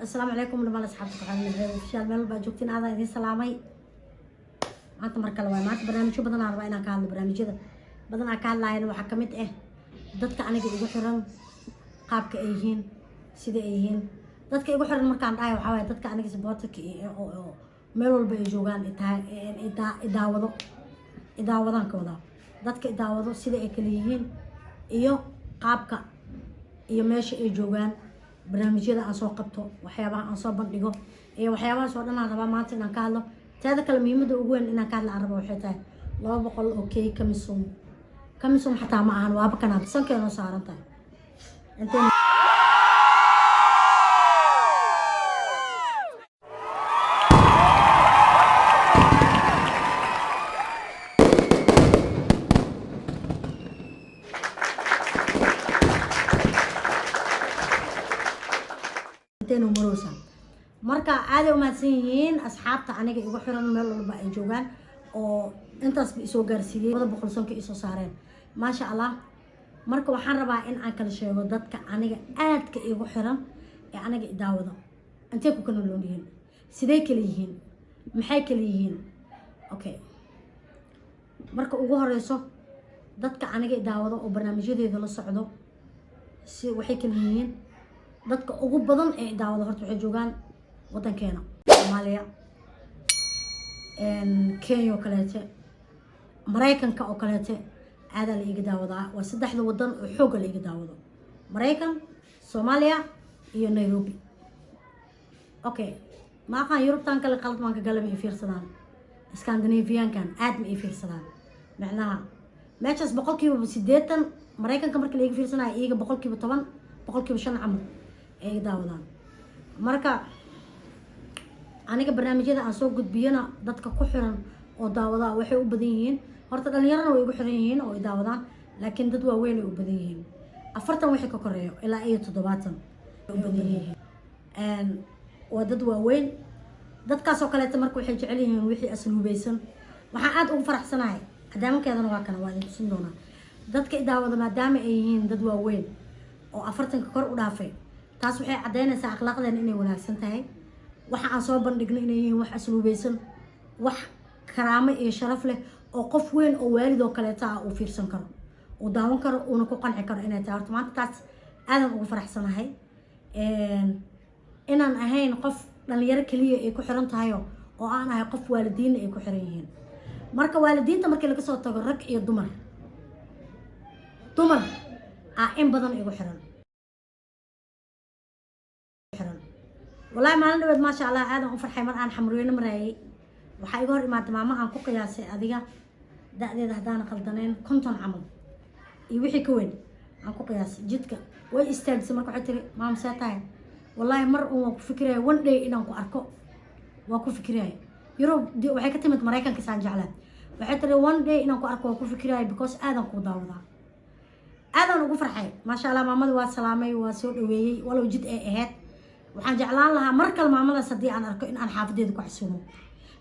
Asalaamu calaykum dhamaan asxaabta ku xalan official, meel walba joogtiin aadaan idiin salaamay. Maanta mar kale waay. Maanta barnaamijyo badan aan rabaa inaan ka hadlo. Barnaamijyada badan aan ka hadlaayana waxaa kamid ah dadka aniga igu xiran, qaabka ay yihiin, sida ay yihiin. Dadka igu xiran markaan dhahay, waxaa waaye dadka aniga supporterka oo meel walba ay joogaan idaawado, idaawadaan ka wadaa. Dadka idaawado sida ay kala yihiin iyo qaabka iyo meesha ay joogaan, barnaamijyada aan soo qabto, waxyaabaha aan soo bandhigo iyo waxyaabahaas oo dhan aan rabaa maanta inaan ka hadlo. Teeda kale, muhiimadda ugu weyn inaan ka hadla aan rabo waxay tahay 200 oo key kamisum. Kamisum xataa ma ahan, waaba kanaad sankeenoo saaran tahay intay. Intaynu marowsaa. Marka aaday umahadsan yihiin asxaabta aniga igu xiran meel walba ay joogaan oo intaasba isoo gaarsiiyey, 200 sanka isoo saareen, maasha Allah. Marka waxaan rabaa in aan kala sheego dadka aniga aadka igu xiran ee aniga idaawado, intay ku kala nool yihiin, sidee kala yihiin, maxay kala yihiin. Okay, marka ugu horeyso, dadka aniga idaawado oo barnaamijyadeeda la socdo si waxay kala yihiin. Dadka ugu badan ee idaawado horta waxay joogaan wadankeena Soomaaliya, Kenya oo kaleete, Maraykanka oo kaleete aadaa la iiga daawadaa. Waa saddexda wadan oo xoogga la iiga daawado: Maraykan, Soomaaliya iyo Nairobi. Okay, ma aqaan Yurubtan kale, qalad maan ka gala, ma ii fiirsadaan. Scandinaviankan aad ma ii fiirsadaan. Macnaha meeshaas 80% Maraykanka marka la iiga fiirsanayo, iiga 10%, 5% camal ay iga daawadaan. Marka aniga barnaamijyada aan soo gudbiyana dadka ku xiran oo daawadaa waxay u badan yihiin, horta dhalinyarana way igu xiran yihiin oo i daawadaan, laakiin dad waaweyn ay u badan yihiin, 40 wixii ka koreeyo ilaa iyo 70 u badan yihiin. Waa dad waaweyn dadkaasoo kaleeta. Marka waxay jecel yihiin wixii asluubeysan. Waxaan aada ugu faraxsanahay, cadaamankeedana waa kana, waa idin tusin doonaa. Dadka i daawada maadaama ay yihiin dad waaweyn oo 40-ka kor u dhaafay, taas waxay caddaynaysaa akhlaaqdeena inay wanaagsan tahay, waxa aan soo bandhigno inay yihiin wax asluubeysan, wax karaamo iyo sharaf leh oo qof weyn oo waalid oo kaleeta ah uu fiirsan karo, uu daawan karo, uuna ku qanci karo inay tahay. Horta maanta taas aadan ugu faraxsanahay, inaan ahayn qof dhalinyaro keliya ay ku xiran tahay oo aan ahay qof waalidiinna ay ku xiran yihiin. Marka waalidiinta markii laga soo tago, rag iyo dumar, dumar aa in badan igu xiran. Wallaahi maalin dhaweed, maasha Allah, aadan u farxay. Mar aan Xamrweyne maraayay, waxaa iga hor imaatay maamo aan ku qiyaasay adiga da-deeda haddaana qaldaneyn 50 camal iyo wixii ka weyn aan ku qiyaasay. Jidka way istaajisay. Marka waxay tiri, "Maam, see tahay? Wallaahi mar uun waan ku fikiraya, one day inaan ku arko waa ku fikiraya." Yurub waxay ka timid Maraykanka, saan jeclaa. Waxay tiri, "One day inaan ku arko waa ku fikiraya because aadan kuu daawadaa." Aadaan ugu farxay, maasha Allah. Maamadii waa salaamay, waa soo dhaweeyey, walow jid ay ahayd. Waxaan jeclaan lahaa mar kale maamadaas haddii aan arko in aan xaafadeeda ku xasuumo.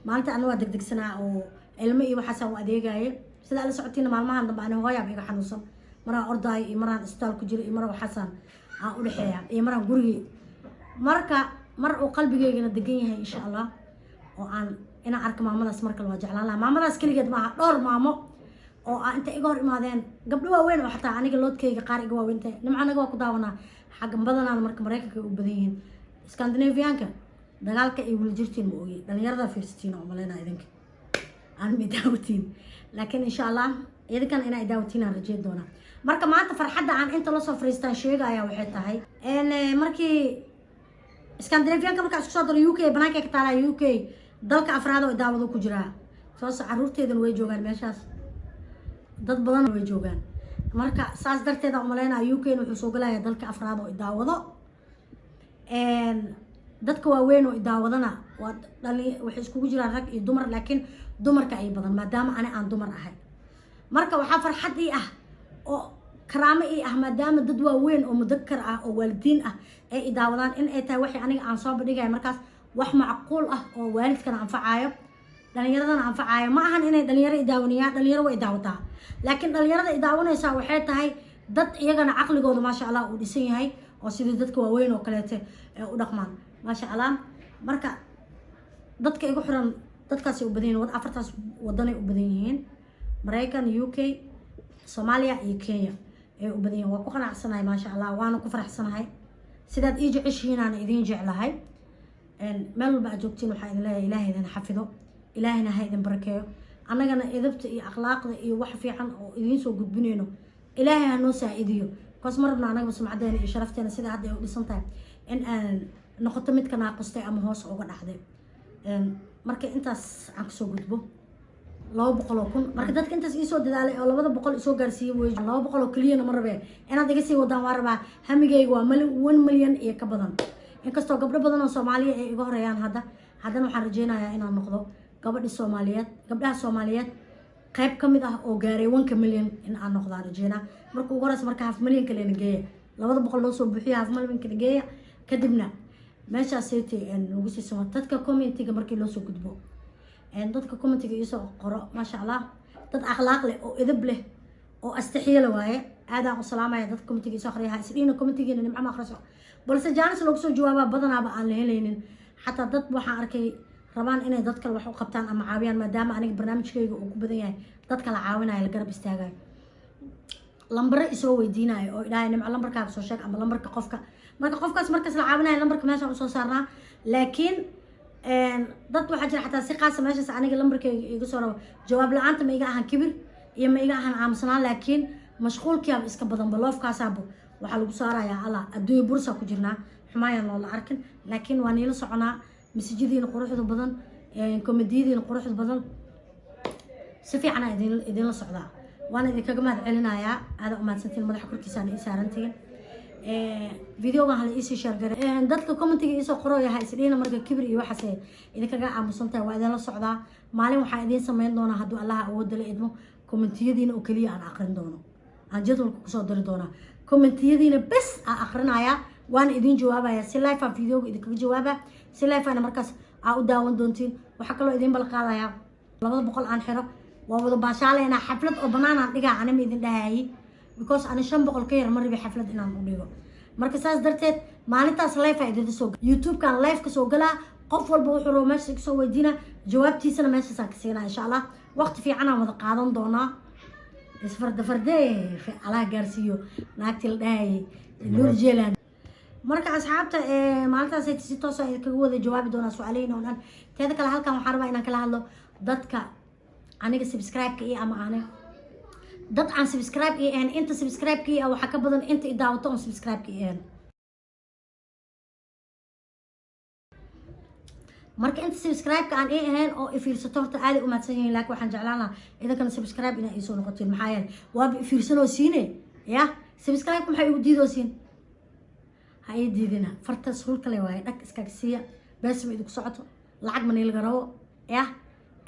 Maalinta ana waa degdegsanaa oo ilmo iyo waxaasaan u adeegaaye. Sidaa la socotiina, maalmahan dambe ani hooyaaba iga xanuunsan, maraan ordaayo iyo maraan isbitaal ku jiro iyo mar waxaasaan aan udhexeeya iyo maraan gurigii. Marka mar uu qalbigeygana degan yahay, insha Allah, oo aan inaan arko maamadaas mar kale waa jeclaan lahaa. Maamadaas keligeed maaha, dhowr maamo oo ah inta iga hor imaadeen, gabdho waaweyn oo xataa aniga loodkayga qaar iga waaweyn tahay, nimca anaga waa ku daawanaa xagga badanaana. Marka Maraykanka ay u badan yihiin, Scandinavianka dagaalka ay weli jirtiin ma ogi. Dhalinyarada fiirsatiin oo maleynaa idinka aan ma daawatiin, laakiin insha Allah idinkana inaa idaawatiin aan rajeyn doonaa. Marka maanta farxadda aan inta lasoo fariistaan sheegaya waxay tahay markii Scandinavianka markaa isku soo daro, UK banaanka ka taalaa, UK dalka afraad oo daawado ku jiraa. Saas caruurteedana way joogaan meeshaas, dad badan way joogaan. Marka saas darteed aan umaleynaya UK na wuxuu soo galaya dalka afraad oo idaawado. Dadka waaweyn oo idaawadana waa dhali, waxay iskugu jiraan rag iyo dumar, laakiin dumarka ay badan maadaama ani aan dumar ahay. Marka waxaa farxad ii ah oo karaamo ii ah, maadaama dad waaweyn oo mudakar ah oo waalidiin ah ay idaawadaan, in ay tahay waxay aniga aan soo bandhigaya markaas wax macquul ah oo waalidkana anfacayo, dhalinyaradana anfacayo. Ma ahan inay dhalinyaro idaawanayaan, dhalinyaro way idaawataa, laakiin dhalinyarada idaawanaysaa waxay tahay dad iyagana caqligooda, maasha Allah, uu dhisan yahay oo sidii dadka waaweyn oo kaleete u dhaqmaan. Maasha Allah. Marka dadka igu xiran dadkaasay u badan yihiin, afartaas wadanay u badan yihiin: Maraykan, UK, Soomaaliya iyo Kenya ay u badan yihiin. Waa ku qanacsanahay, maasha Allah, waana ku faraxsanahay. Sidaad ii jeceshihiin aan idiin jeclahay. Meel walba aad joogtiin, waxaa idin leeyahay Ilaahay idin xafido, Ilaahayna ha idin barakeeyo. Annagana edabta iyo akhlaaqda iyo wax fiican oo idiin soo gudbinayno Ilaahay ha noo saa-idiyo, kaas ma rabna anagaba sumcadeena iyo sharafteena sida hadda ay u dhisan tahay in aan noqoto mid ka naaqustay ama hoos uga dhacday. Marka intaas aan kasoo gudbo, 200,000. Marka dadka intaas iisoo dadaalay oo 200 isoo gaarsiiyey wey, 200 oo keliyana ma rabee, inaad iga sii wadaan waa rabaa. Hamigayga waa 1 million iyo ka badan. Inkastoo gabdho badan oo Soomaaliya ay iga horeeyaan hadda, haddana waxaan rajeynayaa inaan noqdo gabadhi Soomaaliyeed, gabdhaha Soomaaliyeed qayb ka mid ah oo gaaray 1-ka million in aan noqdaan rajeynaa. Marka ugu horeysa, marka half million kalena geeya, 200 loo soo buuxiya, half million kala geeya, kadibna meeshaasaytay lagu sii simo. Dadka commentiga markii loo soo gudbo, dadka commentiga iisoo qoro, maasha Allah, dad akhlaaq leh oo edab leh oo astaxiyala waaye. Aadaan u salaamaya dadka commentiga isoo akhriya. Ha isdhihina commentigiina Nimco ma akhriso, balse chance loogu soo jawaabaa badanaaba aan la helaynin. Xataa dad waxaan arkay rabaan inay dad kale wax u qabtaan ama caawiyaan, maadaama aniga barnaamijkayga uu ku badan yahay dadka la caawinayo, la garab istaagayo, lambaro isoo weydiinayo oo idhahay, "Nimco, lambarkaaga soo sheeg," ama lambarka qofka. Marka qofkaas markaas la caawinayo lambarka meeshaan usoo saarnaa. Laakiin dad waxaa jira xataa si qaasa meeshaas aniga lambarkayga iga soo rabo. Jawaab la-aanta ma iga ahan kibir iyo ma iga ahan aamusnaan, laakiin mashquulkiyaaba iska badanba. Loofkaasaaba waxaa lagu saarayaa Allah. Adduunya bursa ku jirnaa, xumaayaan loola arkin, laakiin waa niila soconaa. Masajadiina quruxda badan, commentiyadiina quruxda badan, si fiicanaa idinla socdaa, waana idinkaga mahad celinayaa. Aada umahadsantiin, madaxa korkiisaana ii saarantihiin. Videogan hala iisii share gare. Dadka commentiga iisoo qorooya, ha isdhihina marka kibir iyo waxaase idinkaga aamusan tahay. Waa idinla socdaa. Maalin waxaa idiin sameyn doonaa, hadduu Allaha awoodda la idmo, commentiyadiina oo keliya aan aqrin doono, aan jadwalka kusoo diri doonaa. Commentiyadiina bes aan aqrinayaa, waana idin jawaabaya. Si live aan videoga idinkaga jawaaba, si live ana markaas aa u daawan doontiin. Waxaa kaloo idin balqaadayaa, 200 aan xiro, waa wada baashaaleynaa. Xaflad oo banaan aan dhigaa. Anima idin dhahayay, because ani 500 ka yar ma rabi xaflad inaan u dhigo. Marka saas darteed maalintaas live aa idinka soo, YouTube-kan live ka soo galaa. Qof walba wuxuu rabo meesha kasoo weydiina, jawaabtiisana meeshaasaan ka siinaa, insha Allah. Waqti fiican aan wada qaadan doonaa. Isfarda fardee alaha gaarsiiyo naagtii la dhahayay Nuur Jeelan. Marka asxaabta, maalintaas si toos ah kaga wada jawaabi doonaa su-aalahiin oo dhan. Teeda kale, halkan waxaan rabaa inaan kala hadlo dadka aniga subscribe-ka iyo ama ani dad aan subscribe ii ahayn. Inta subscribe-ka ii ah waxaa ka badan inta i daawato oon subscribe-ka ii ahayn. Marka inta subscribe-ka aan ii ahayn oo i fiirsato, horta aaday u mahadsan yihiin, laakiin waxaan jeclaan lahaa idinkana subscribe inaa iisoo noqotiin. Maxaa yeelay waaba i fiirsanoo siine ya subscribe-ka maxay igu diidoosiin? Ha ii diidina, fartaas hulkale waaye, dhag iskaga siiya. Beesma idinku socoto, lacag ma niilaga rabo ya.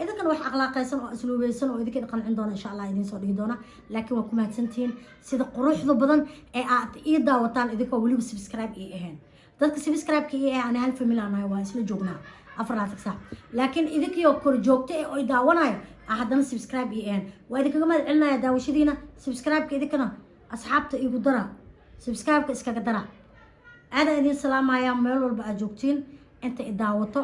Idinkana wax akhlaaqaysan oo asluubeysan oo idinka qancin doona, insha Allah, idiin soo dhigi doona. Laakiin waa ku mahadsantihiin sida quruxda badan ee aad ii daawataan idinkoo weliba subscribe ii ahayn. Dadka subscribe-ka ii ah, ani hal family aan nahay, waa isla joognaa 24 saac. Laakiin idinkiioo kor joogta ee oy daawanayo ah haddana subscribe ii ahayn, waa idinkaga mahad celinaya daawashadiina. Subscribe-ka idinkana asxaabta igu dara, subscribe-ka iskaga dara. Aadaan idin salaamaya meel walba aad joogtiin, inta i daawato.